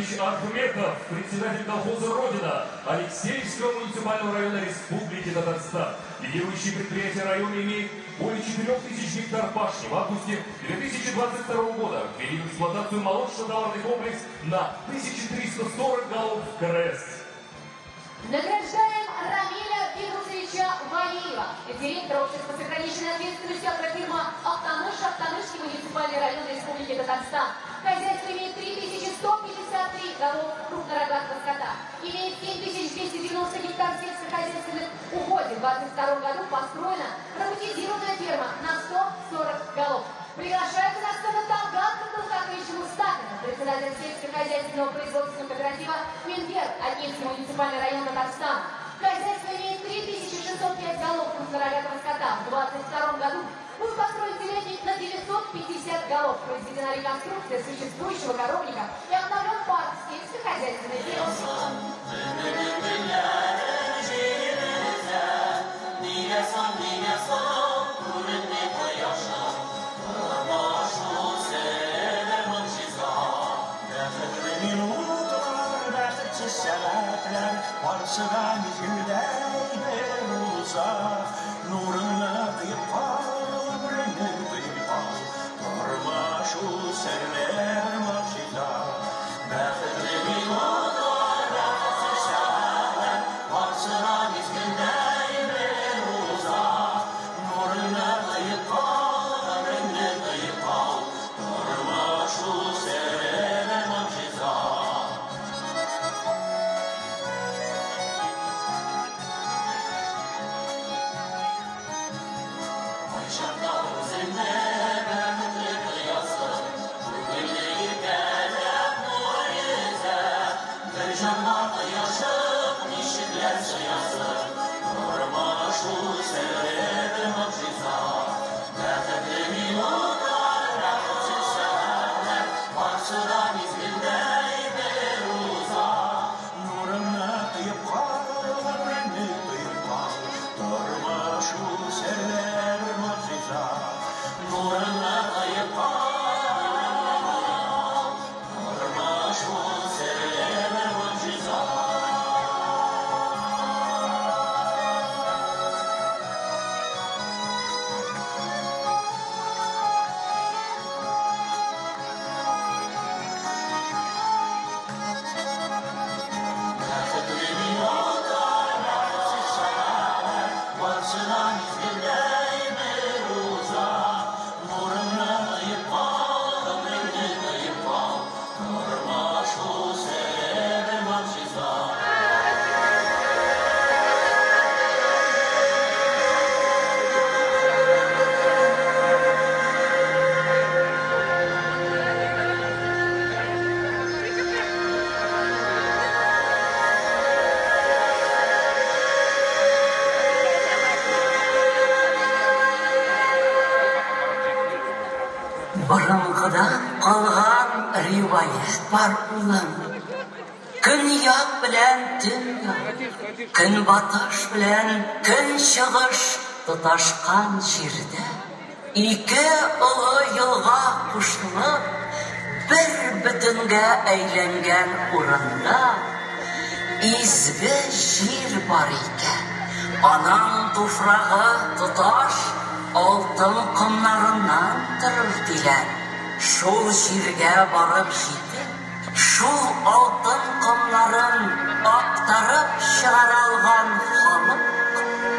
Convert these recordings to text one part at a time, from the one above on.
Ильгизович Ахметов, председатель колхоза «Родина» Алексеевского муниципального района Республики Татарстан. Лидирующее предприятие района имеет более 4000 гектар пашни. В августе 2022 года ввели в эксплуатацию молочно-товарный комплекс на 1340 голов КРС. Награждаем Рамиля Фирусовича Валиева, директора общества с ограниченной ответственностью агрофирма «Актаныш», Актанышский муниципальный район Республики Татарстан. Хозяйство имеет 3153 голов крупнорогатого скота, имеет 7290 гектар сельскохозяйственных угодий. В 2022 году построена роботизированная ферма на 140 голов. Приглашается на сцену Талгат Абдулхакович Мустафин, председатель сельскохозяйственного производственного кооператива «Минвер», Атнинский муниципальный район Татарстана. Хозяйство имеет 3605 голов крупнорогатого скота. В 2022 году был построен телятник на 950 голов. Произведена реконструкция существующего коровника и обновлен парк сельскохозяйственной фермы. Борынгыдан калган риваять бар, улым. Көньяк белән төньяк, көнбатыш белән көнчыгыш тоташкан җирдә ике олы елга кушылып, бер бөтенгә әйләнгән урында изге җир бар икән. Аның туфрагы тоташ алтын комнарыннан торыр диләр. Шул җиргә барып җитеп, шул алтын комнарын актарып чыгара алган халык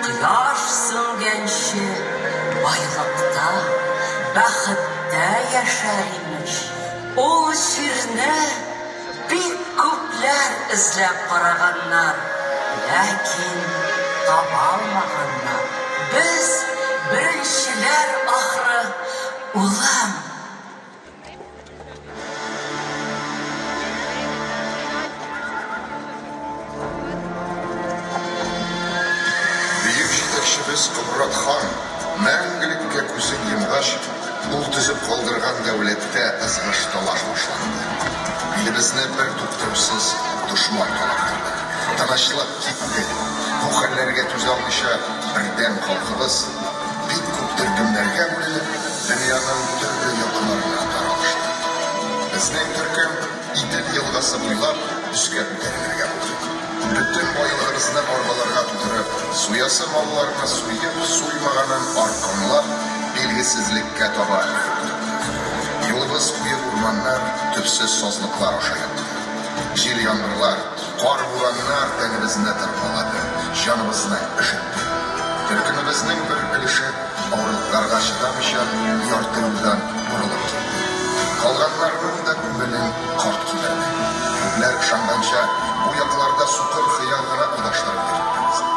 кояш сүнгәнче байлыкта, бәхеттә яшәр имеш. Ул җирне бик күпләр эзләп караганнар, ләкин таба алмаганнар. Без беренчеләр ахры, улым. Бөек җитәкчебез Кубрат хан мәңгелеккә күзен йомгач, ул төзеп калдырган дәүләттә ызгыш-талаш башланды. Илебезне бертуктаусыз дошман талап торды. Тынычлык китте. Бу хәлләргә түзә алмыйча, бердәм халкыбыз бик күп төркемнәргә бүленеп, дөньяның төрле якларына таралышты. Безнең төркем Идел елгасы буйлап өскә күтәрелергә булдык. Бөтен байлыгыбызны арбаларга тутырып, суясы малларны суеп, суймаганын арканлап, билгесезлеккә таба юл тоттык. Юлыбыз куе урманнар, төпсез сазлыклар аша ятты. Җил-яңгырлар, кар-бураннар тәнебезне тырмалады, җаныбызны өшетте. Төркемебезнең бер өлеше авырлыкларга чыдамыйча ярты юлдан борылып китте. Калганнарның да күңелен корт кимерде. Күпләр ышанганча, бу якларда сукыр хыял гына адаштырып йөртте безне.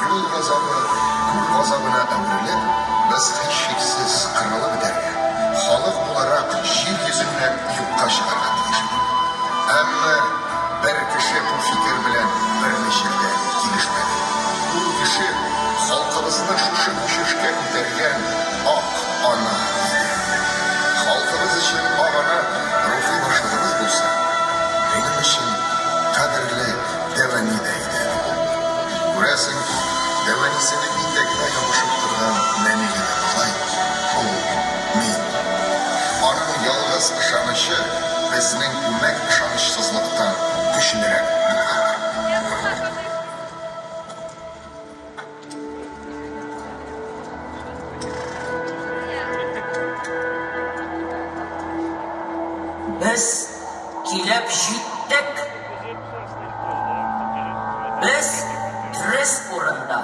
Юл газабы күл газабына әверелеп, без һичшиксез кырылып бетәргә, халык буларак җир йөзеннән юкка чыгарга тиеш идек. Әмма бер кеше бу фикер белән берничек тә килешмәде. Ул кеше халкыбызны шушы күчешкә күтәргән Ак Ана иде. Халкыбыз өчен Ак Ана рухи башлыгыбыз булса, минем өчен кадерле дәвәни дә иде әле ул. Күрәсең, дәвәнисенең итәгенә ябышып торган нәни генә малай, ул мин. Аның ялгыз ышанычы безнең күмәк ышанычсызлыктан көчлерәк булгандыр. Без килеп җиттек. Без дөрес урында.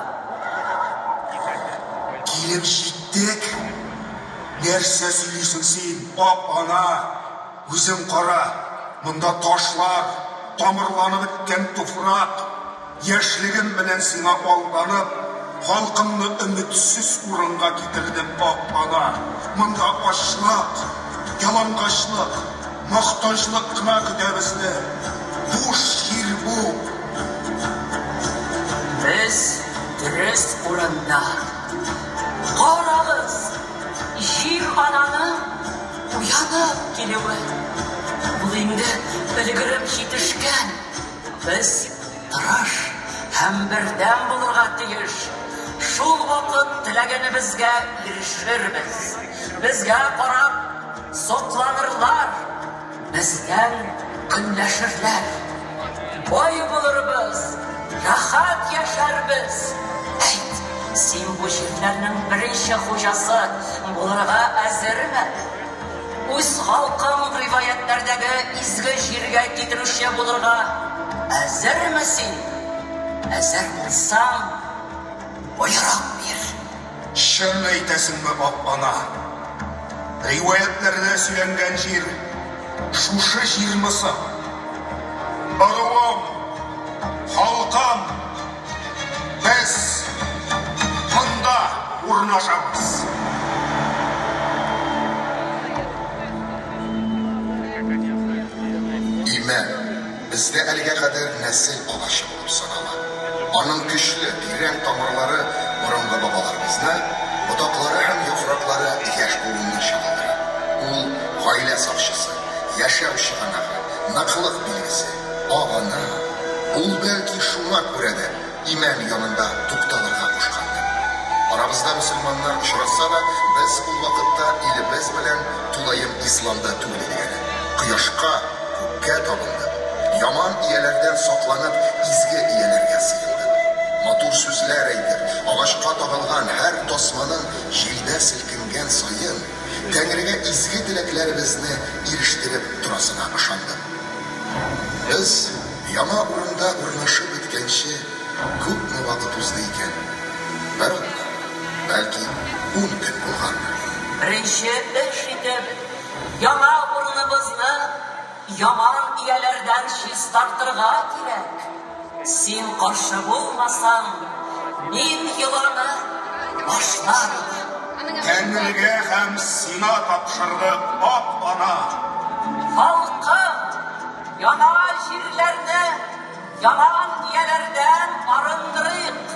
Килеп җиттек? Нәрсә сөйлисең син, ак ана? Үзең кара, монда ташлар, тамырланып беткән туфрак. Яшьлегем белән сиңа алданып, халкымны өметсез урынга китердем, ак ана. Монда ачлык, ялангачлык, мохтаҗлык кына көтә безне. Буш җир бу. Без дөрес урында. Карагыз, Җир-ананың уянып килүе. Ул инде өлгереп җитешкән. Без тырыш һәм бердәм булырга тиеш. Шул вакыт теләгәнебезгә ирешербез. Безгә карап сокланырлар. Бездән көнләшерләр. Бай булырбыз, рәхәт яшәрбез. Әйт, син бу җирләрнең беренче хуҗасы булырга әзерме? Үз халкың риваятьләрдәге изге җиргә китерүче булырга әзерме син? Әзер булсаң, боерык бир. Чын әйтәсеңме, ак ана? Риваятьләрдә сөйләнгән җир шушы җирме соң? Ыруым, халкым, без монда урнашабыз. Имән, бездә әлегә кадәр нәсел агачы булып санала. Аның көчле, тирән тамырлары борынгы бабаларыбызны, ботаклары һәм яфраклары яшь буынны чагылдыра. Ул, гаилә сакчысы, яшәү чыганагы, ныклык билгесе. Ак-ана, ул бәлки шуңа күрә дә имән янында тукталырга кушкандыр. Арабызда мөселманнар очраса да, без ул вакытта илебез белән тулаем исламда түгел идек әле. Кояшка, күккә табындык. Яман ияләрдән сакланып, изге ияләргә сыендык. Матур сүзләр әйтеп, агачка тагылган һәр тасманың җилдә селкенгән саен, Тәңрегә изге теләкләребезне ирештереп торасына ышандык. Без яңа урында урнашып беткәнче күпме вакыт узды икән? Бер атна, бәлки, ун көн булгандыр. Беренче эш итеп, яңа урыныбызны яман ияләрдән чистартырга кирәк. Син каршы булмасаң, мин йоланы башлар идем. Тәңрегә һәм сиңа тапшырдык, ак ана! Халкым, яңа җирләрне яман ияләрдән арындырыйк,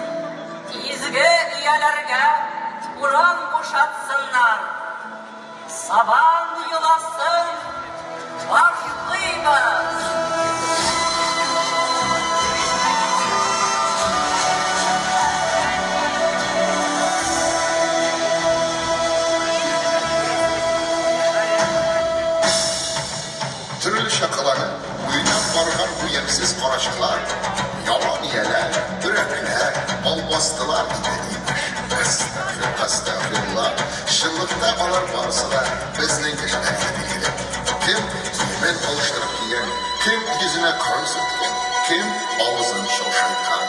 изге ияләргә урын бушатсыннар. Сабан йоласын башлыйбыз! Төрле чак. астылар иде, имеш. Әстәгъфирулла, әстәгъфирулла. Чынлыкта алар барысы да безнең кешеләр иде, билгеле. Кем киемен алыштырып кигән, кем йөзенә корым сөрткән, кем авызын чалшайткан.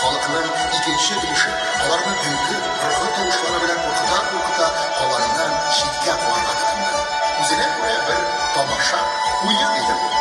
Халыкның икенче өлеше аларны төлке, кыргы тавышлары белән куркыта-куркыта аланнан читкә куарга тотынды. Үзенә күрә бер тамаша, уен иде бу.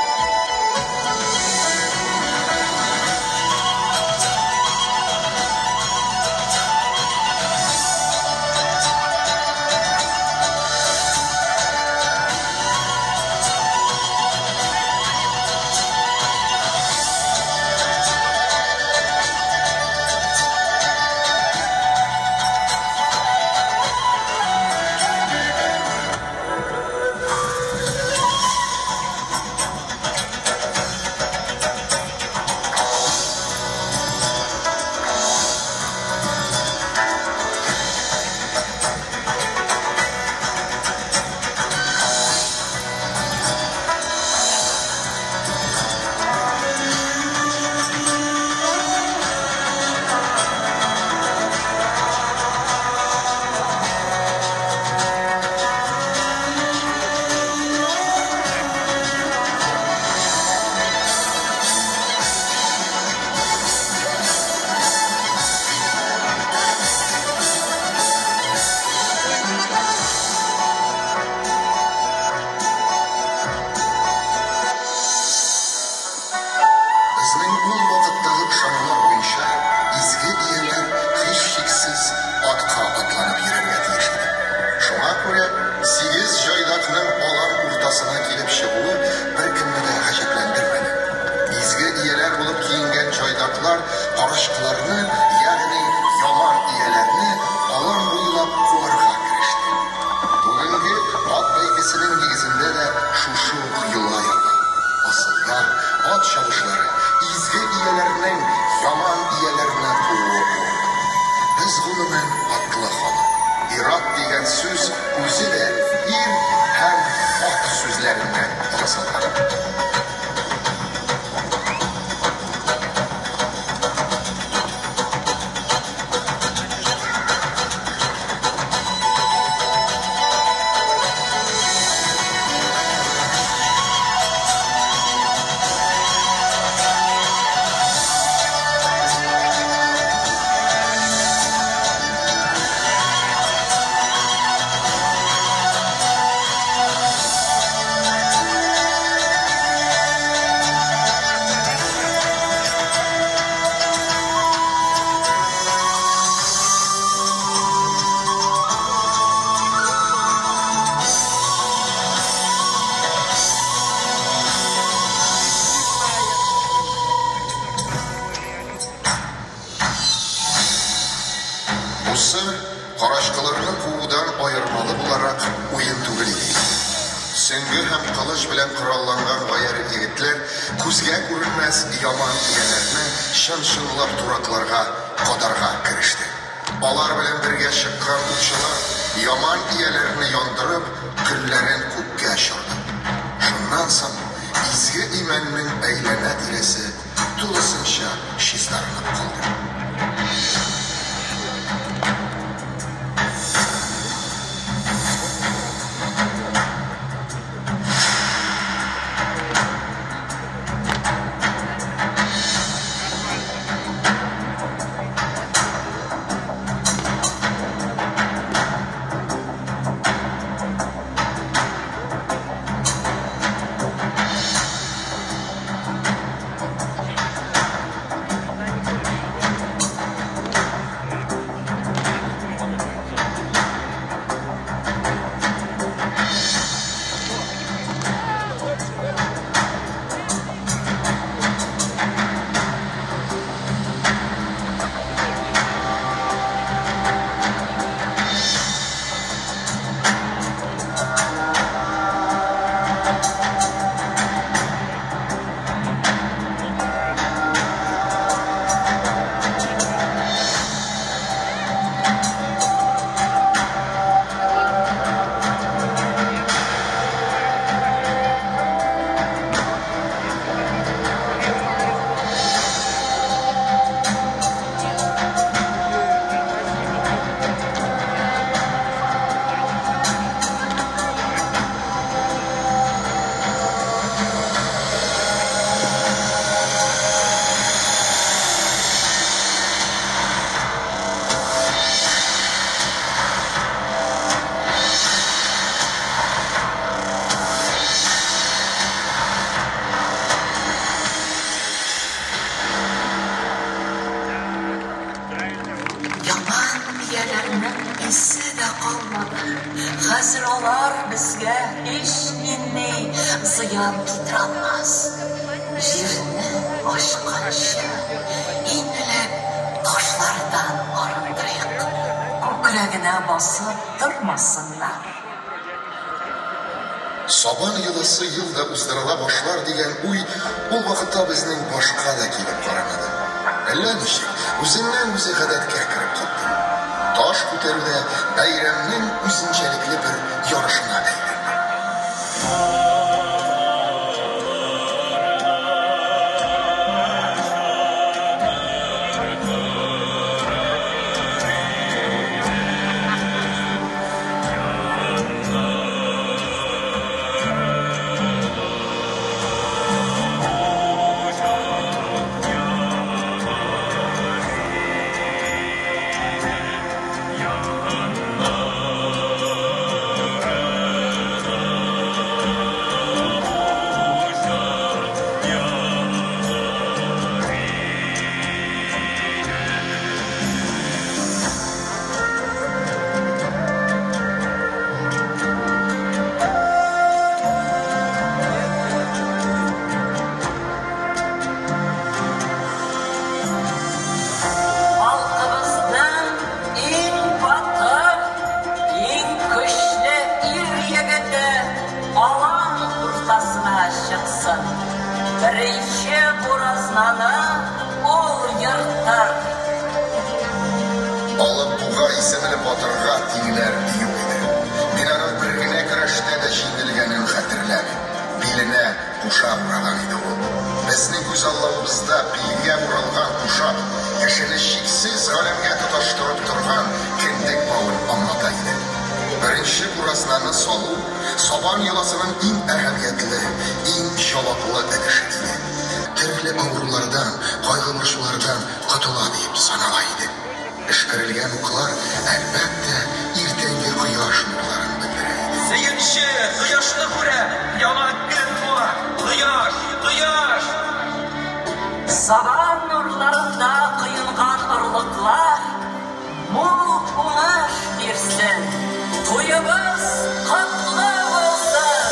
Безнең ул вакыттагы ышанулар буенча, изге ияләр һичшиксез атка атланып йөрергә тиеш иде. Шуңа күрә сигез җайдакның алан уртасына килеп чыгуы беркемне дә гаҗәпләндермәде. Изге ияләр булып киенгән җайдаклар карачкыларны, ягъни яман ияләрне алан буйлап куарга кереште. Бүгенге ат бәйгесенең нигезендә дә шушы ук йола ята. Асылда ат чабышлары изге ияләрнең яман ияләрне кууы ул. Без гомумән атлы халык. Ир-ат дигән сүз үзе дә ир һәм ат сүзләреннән ясалган. Бусы карачкыларны куудан аермалы буларак уен түгел иде. Сөңге һәм кылыч белән коралланган гаярь егетләр күзгә күренмәс яман ияләрне чын-чынлап туракларга, кадарга кереште. Алар белән бергә чыккан укчылар яман ияләрне яндырып, көлләрен күккә очырды. Шуннан соң изге имәннең әйләнә-тирәсе тулысынча чистарынып калды. Дөяләрнең исе дә калмады. Хәзер алар безгә һичнинди зыян китерә алмас. Җирне ачканчы, иң элек ташлардан арындырыйк. Күкрәгенә басып тормасыннар. Сабан йоласы ел да уздырыла башлар дигән уй ул вакытта безнең башка да килеп карамады. Әллә ничек, үзеннән-үзе гадәткә кереп китте. Таш күтәрү дә бәйрәмнең үзенчәлекле бер ярышына әйләнде. Халкыбызның иң батыр, иң көчле ир-егете алан уртасына чыксын. Беренче буразнаны ул ертыр. Алып Буга исемле батырга тиңнәр юк иде. Мин аның бер генә көрәштә дә җиңелгәнен хәтерләмим. Биленә кушак ураган иде ул. Безнең күзаллавыбызда билгә уралган кушак кешене чиксез галәмгә тоташтырып торган кендек бавын аңлата иде. Беренче буразнаны салу сабан йоласының иң әһәмиятле, иң җаваплы өлеше иде. Төрле авырулардан, кайгы-борчулардан котыла диеп санала иде. Өшкерелгән уклар, әлбәттә, иртәнге кояш нурларын белдерә иде. Сөенче, кояшны күрә, яңа көн туа. Кояш, кояш! Сабан нурларында коенган орлыклар мул уңыш бирсен. Туебыз котлы булсын!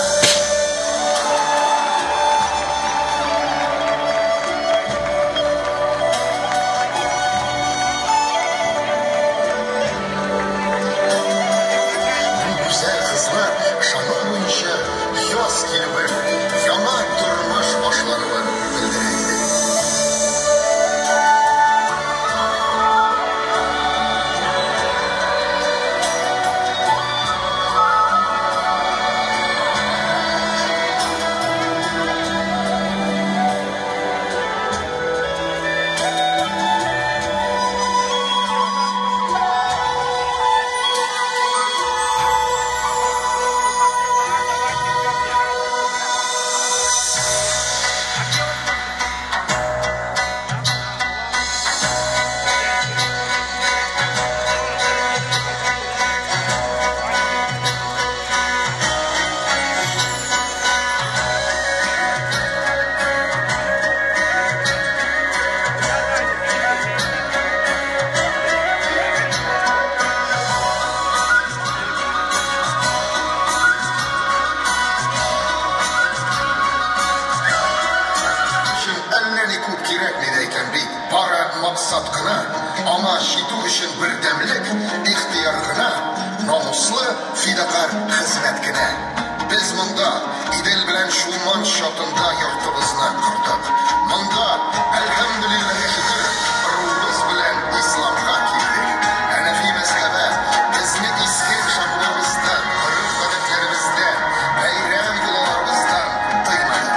Бу гүзәл кызлар ышану буенча яз килүен, яңа тормыш башлануын белдерә иде. Өчен әллә ни күп кирәкми дә икән бит. Бары максат кына, аңа җитү өчен бердәмлек, ихтыяр гына, намуслы, фидакарь хезмәт кенә. Без монда Идел белән Чулман чатында йортыбызны кордык. Монда, әлхәмдүлилләһи шөкер, ыруыбыз белән исламга килдек. Хәнәфи мәзһәбе безне иске ышануларыбыздан, гореф-гадәтләребездән, бәйрәм йолаларыбыздан тыймады.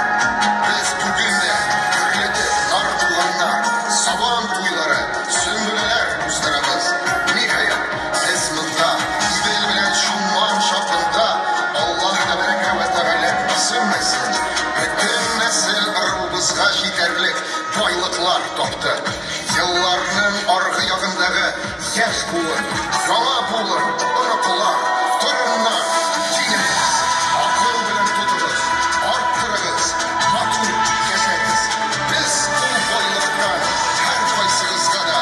Без бүген дә гөрләтеп нардуганнар, сабан туйлары, сөмбеләләр уздырабыз. Ниһаять, без монда Идел белән Чулман чатында Аллаһ тәбәрәкә вә тәгалә үксенмәсен, бөтен нәсел ыруыбызга җитәрлек байлыклар таптык. Елларның аргы ягындагы яшь буын, яңа буын, оныклар, торыннар, динегез, акыл белән тотыгыз, арттырыгыз, матур яшәгез. Без ул байлыктан һәркайсыгызга да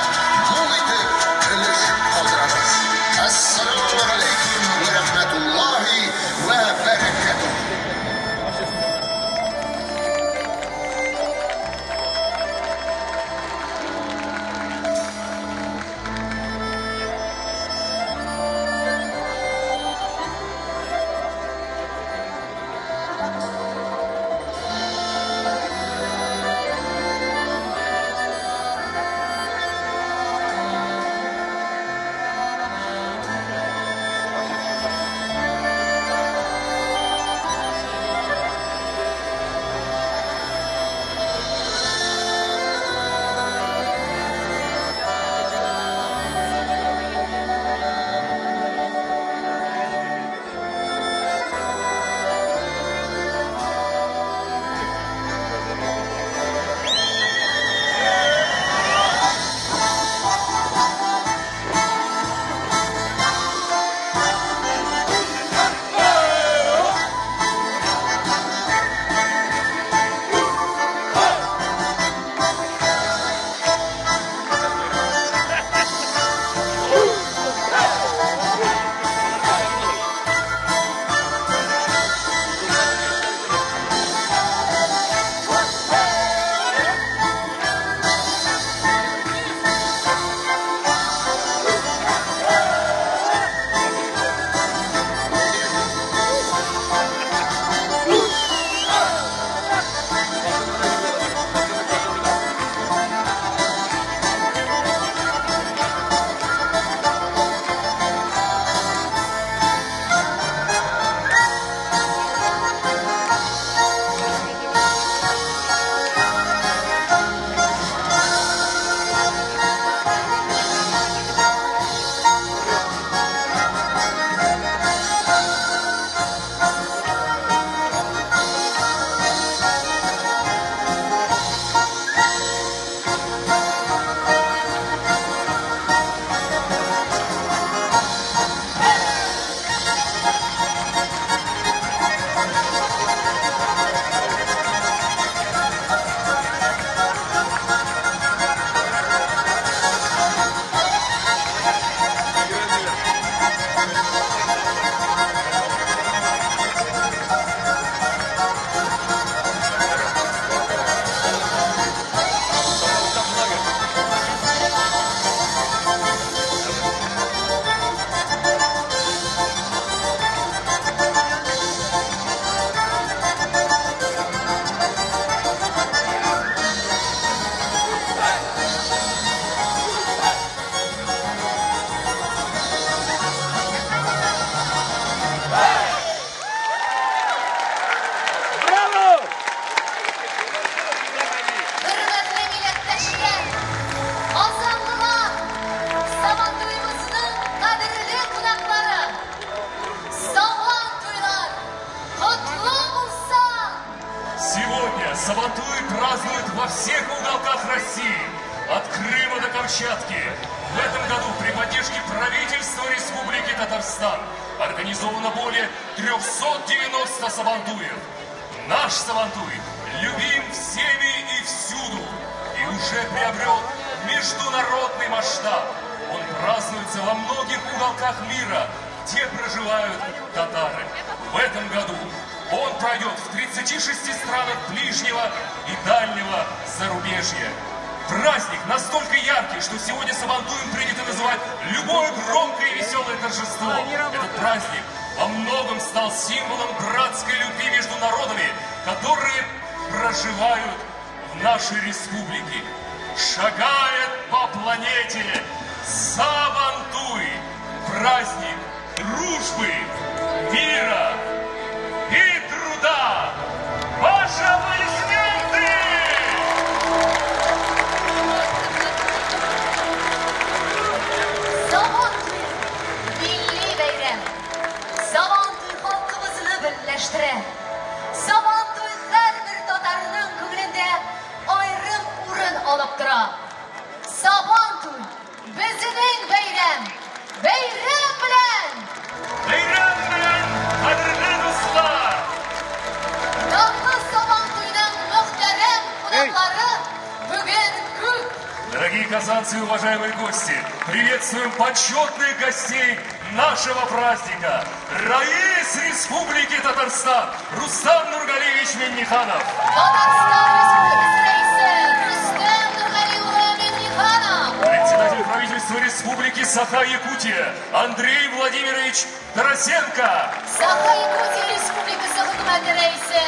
мул итеп өлеш калдырабыз. празднуют во всех уголках России, от Крыма до Камчатки. В этом году при поддержке правительства Республики Татарстан организовано более 390 сабантуев. Наш Сабантуй любим всеми и всюду и уже приобрел международный масштаб. Он празднуется во многих уголках мира, где проживают татары. В этом году он пройдет в 36 странах ближнего и дальнего зарубежья. Праздник настолько яркий, что сегодня Сабантуем принято называть любое громкое и веселое торжество. Этот праздник во многом стал символом братской любви между народами, которые проживают в нашей республике. Шагает по планете Сабантуй! Праздник дружбы, мира и труда! Ваши аплодисменты! Сабантуй милли бәйрәм. Сабантуй халкыбызны берләштерә. Сабантуй һәрбер татарның күңелендә аерым урын алып тора. Сабантуй безнең бәйрәм. Бәйрәм белән! Бәйрәм белән, кадерле дуслар! Данлы Сабантуйның мөхтәрәм кунаклары бүген күп. Дорогие казанцы и уважаемые гости, приветствуем почетных гостей нашего праздника. Раис Республики Татарстан Рустам Нургалиевич Минниханов. Татарстан Республикасы Рәисе Рөстәм Нургали улы Миңнеханов. Председатель правительства Республики Саха-Якутия Андрей Владимирович Тарасенко. Саха-Якутия Республикасы Хөкүмәте Рәисе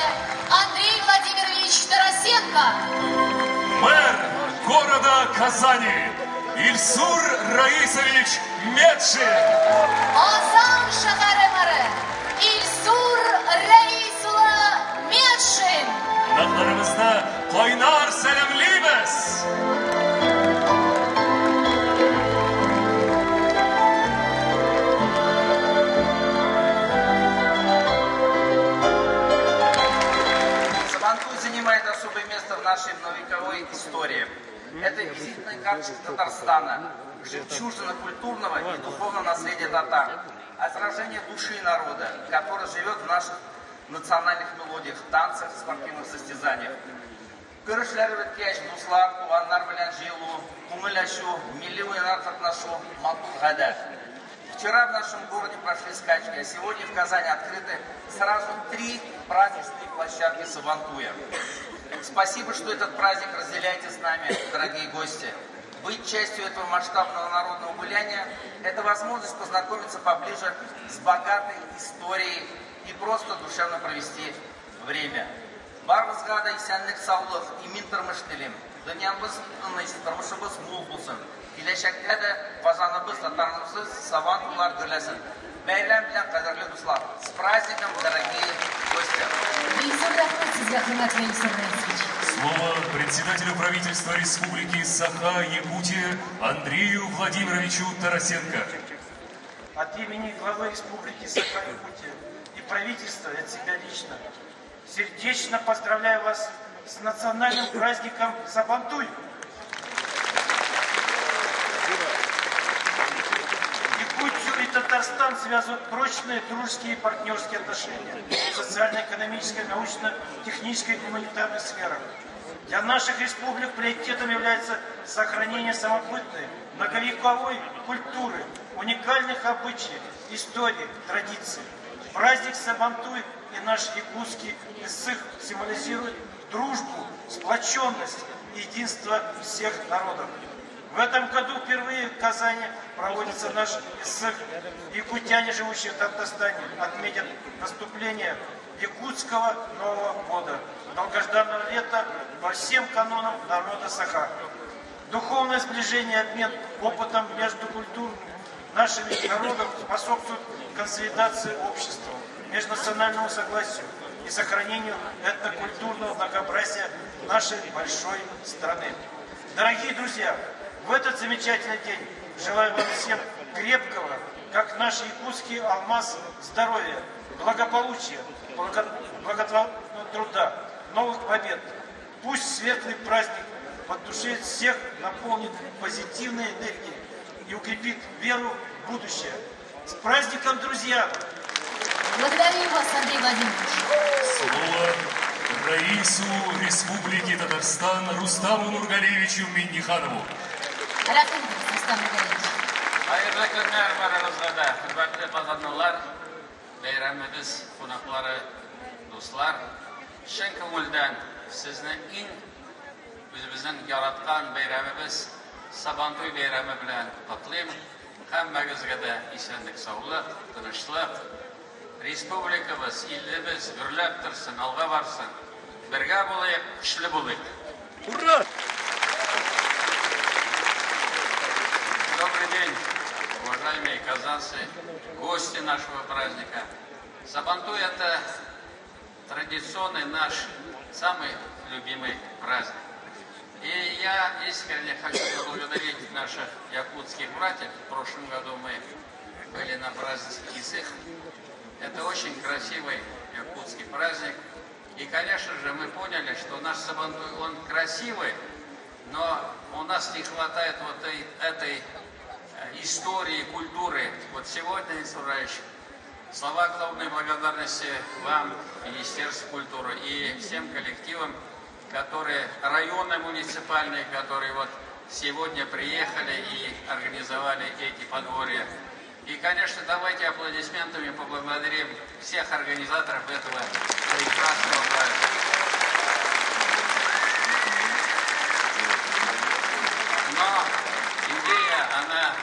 Андрей Владимирович Тарасенко. Мэр города Казани Ильсур Раисович Метшин. Казан шәһәре мэры Илсур Рәис улы Метшин. Кунакларыбызны кайнар сәламлибез! Сабантуй занимает особое место в нашей многовековой истории. Это визитная карточка Татарстана, жемчужина культурного и духовного наследия татар, отражение души народа, который живет в наших национальных мелодиях, танцах, спортивных состязаниях. Көрәшләр беткәч, дуслар, туганнар белән җыелу, күңел ачу, милли уеннар катнашу матур гадәт. Вчера в нашем городе прошли скачки, а сегодня в Казани открыты сразу 3 праздничные площадки Сабантуя. Спасибо, что этот праздник разделяете с нами, дорогие гости. Быть частью этого масштабного народного гуляния – это возможность познакомиться поближе с богатой историей и просто душевно провести время. Барыбызга да исәнлек, саулык, имин тормыш телим. Дөньябыз тыныч, тормышыбыз мул булсын. Киләчәктә дә Казаныбыз, татарыбыз Сабантуйлар гөрләсен. Бәйрәм белән, кадерле дуслар! С праздником, дорогие гости! Бик зур рәхмәт сезгә, хөрмәтле Илсур Рәисович. Слово председателю правительства Республики Саха-Якутия Андрею Владимировичу Тарасенко. От имени главы Республики Саха-Якутия и правительства, и от себя лично, сердечно поздравляю вас с национальным праздником Сабантуй. Якутию и Татарстан связывают прочные дружеские и партнерские отношения в социально-экономической, научно-технической и гуманитарной сферах. Для наших республик приоритетом является сохранение самобытной, многовековой культуры, уникальных обычаев, истории, традиций. Праздник Сабантуй и наш якутский Ысыах символизирует дружбу, сплоченность и единство всех народов. В этом году впервые в Казани проводится наш Ысыах. Якутяне, живущие в Татарстане, отметят наступление якутского Нового года, долгожданного лета по всем канонам народа Саха. Духовное сближение и обмен опытом между культурами нашими народов способствует консолидации общества, межнациональному согласию и сохранению этнокультурного многообразия нашей большой страны. Дорогие друзья, в этот замечательный день желаю вам всем крепкого, как наш якутский алмаз, здоровья, благополучия, благотворного труда, новых побед. Пусть светлый праздник под душе всех наполнит позитивной энергией и укрепит веру в будущее. С праздником, друзья! Благодарю вас, Андрей Владимирович. Слово Раису Республики Татарстан Рустаму Нургалиевичу Минниханову. Рәхим итегез, Рустам Нургалиевич. Хәерле көннәр барыгызга да, хөрмәтле казанлылар, бәйрәмебез кунаклары, дуслар. Чын күңелдән сезне иң үзебезнең яраткан бәйрәмебез Сабантуй бәйрәме белән котлыйм. Һәммәгезгә дә исәнлек, саулык, тынычлык. Республикабыз, илебез гөрләп торсын, алга барсын. Бергә булыйк, көчле булыйк. Ура! Добрый день, уважаемые казанцы, гости нашего праздника. Сабантуй – это традиционный наш самый любимый праздник. И я искренне хочу поблагодарить наших якутских братьев. В прошлом году мы были на празднике Исых. Это очень красивый якутский праздник. И, конечно же, мы поняли, что наш Сабантуй, он красивый, но у нас не хватает вот этой истории, культуры. Вот сегодня, Ильсур Раич, слова главной благодарности вам, Министерству культуры и всем коллективам, которые районы муниципальные, которые вот сегодня приехали и организовали эти подворья. И, конечно, давайте аплодисментами поблагодарим всех организаторов этого прекрасного праздника. Но идея, она,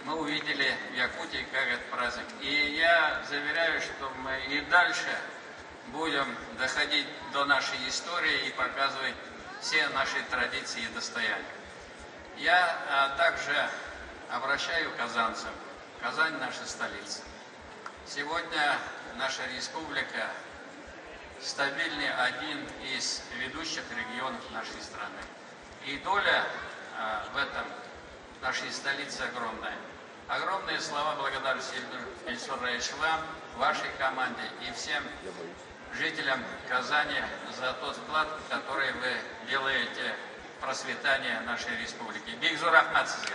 мы увидели в Якутии, как этот праздник. И я заверяю, что мы и дальше будем доходить до нашей истории и показывать все наши традиции и достояния. Я также обращаю казанцев. Казань – наша столица. Сегодня наша республика стабильный один из ведущих регионов нашей страны. И доля в этом нашей столицы огромная. Огромные слова благодарности, Ильсур Раич, вам, вашей команде и всем жителям Казани за тот вклад, который вы делаете в процветание нашей республики. Бик зур рәхмәт сезгә.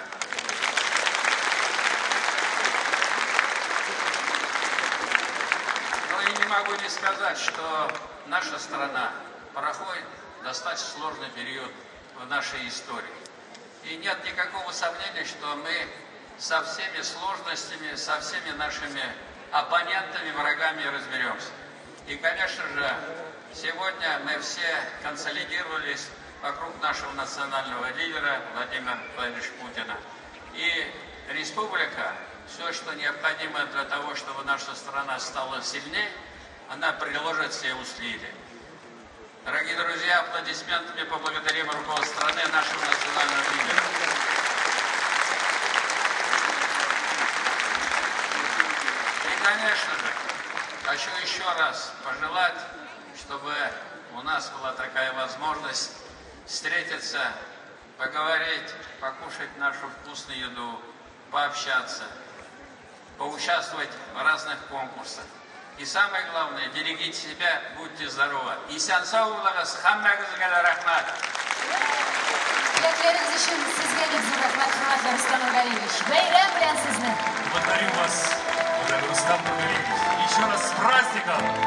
Ну и не могу не сказать, что наша страна проходит достаточно сложный период в нашей истории. И нет никакого сомнения, что мы со всеми сложностями, со всеми нашими оппонентами, врагами разберемся. И, конечно же, сегодня мы все консолидировались вокруг нашего национального лидера Владимира Владимировича Путина. И республика, все, что необходимо для того, чтобы наша страна стала сильнее, она приложит все усилия. Дорогие друзья, аплодисментами поблагодарим руководство страны, нашего национального лидера. И, конечно же, хочу еще раз пожелать, чтобы у нас была такая возможность встретиться, поговорить, покушать нашу вкусную еду, пообщаться, поучаствовать в разных конкурсах. И самое главное, берегите себя, будьте здоровы. Исән-сау булыгыз, һәммәгезгә дә рәхмәт. Теләкләрегез өчен сезгә бик зур рәхмәт, хөрмәтле Рустам Нургалиевич. Бәйрәм белән сезне. Благодарю вас, уважаемый Рустам Нургалиевич. Еще раз с праздником!